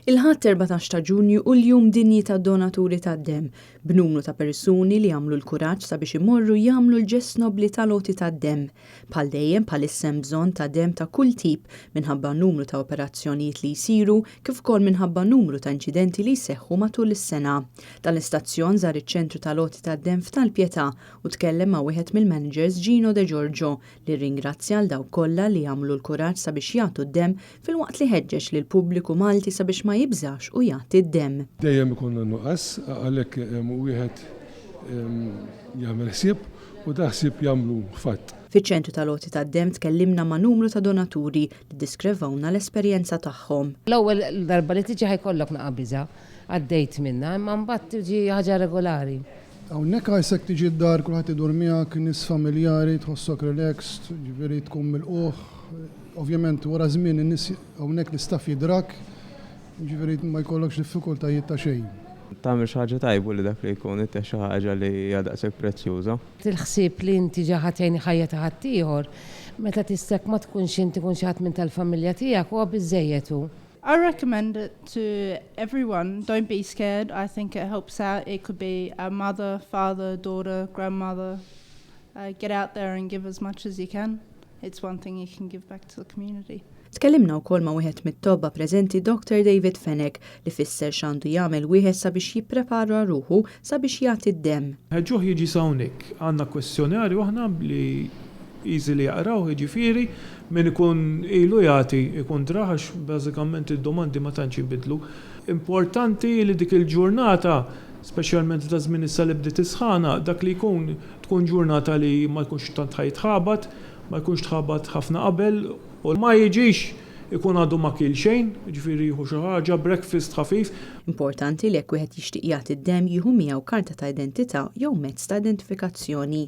Il-Ħadd 14 ta' Ġunju hu l-Jum Dinji tad-Donaturi tad-Demm, b'numru ta' persuni li għamlu l-kuraġġ sabiex imorru jagħmlu l-ġest nobbli tal-għoti tad-demm. Bħal dejjem bħalissa hemm bżonn ta' demm ta' kull tip minħabba numru ta' operazzjonijiet li jsiru kif ukoll minħabba numru ta' inċidenti li jseħħu matul is-sena. Dan l-istazzjon żar iċ-ċentru tal-għoti tad-demm f'Tal-Pietà u tkellem ma' wieħed mill-managers Gino De Giorgio li rringrazzja għal dawk kollha li għamlu l-kuraġġ sabiex jagħtu d-demm filwaqt li ħeġġeġ lill-pubbliku Malti sabiex ma jibżax u jagħti d-demm. Dejjem ikollna nuqqas, għalhekk wieħed jagħmel ħsieb u dal-ħsieb jagħmlu fatt. Fiċ-ċentru tal-għoti tad-demm tkellimna ma' numru ta' donaturi li ddiskrevawlna l-esperjenza tagħhom. L-ewwel darba li tiġi ħa jkollok naqa' biża', għaddejt minnha, imma mbagħad tiġi ħaġa regolari. Hawnhekk qisek tiġi d-dar kulħadd idur miegħek, nies familjari, tħossok relaxed, ġifieri tkun milqugħ. Ovvjament wara żmien in-nies hawnhekk l-istaff jidrak, ġifieri ma jkollokx diffikultajiet ta' xejn. Tagħmel xi ħaġa tajba li dak li jkun ittih xi ħaġa li hija daqshekk prezzjuża. Il-ħsieb li inti ġa ħa tgħin ħajja ta' ħaddieħor, meta tista' jekk ma tkunx int ikun xi ħadd minn tal-familja tiegħek huwa biżżejjed hu. I recommend it to everyone. Don't be scared. I think it helps out. It could be a mother, father, daughter, grandmother. Get out there and give as much as you can. It's one thing you can give back to the community. Tkellimna wkoll ma' wieħed mit-tobba preżenti Doctor David Fenech li fisser x'għandu jagħmel wieħed sabiex jipprepara ruħu sabiex jagħti d-demm. Ħeġġuh jiġi s'hawnhekk. Għandna kwestjonarju aħna li easy li jaqrawh, jiġifieri min ikun ilu jagħti jkun drah għax bażikament id-domandi ma tantx jinbidlu. Importanti li dik il-ġurnata, speċjalment f'daż-żmien issa li bdiet is-sħana, dak li jkun tkun ġurnata li ma jkunx tant ħa jitħabat, ma jkunx tħabat ħafna qabel u ma jiġix ikun għadu ma kiel xejn, jiġifieri jieħu xi ħaġa, breakfast ħafif. Importanti li jekk wieħed jixtieq jagħti d-demm jieħu miegħu karta ta' identità jew mezz ta' identifikazzjoni.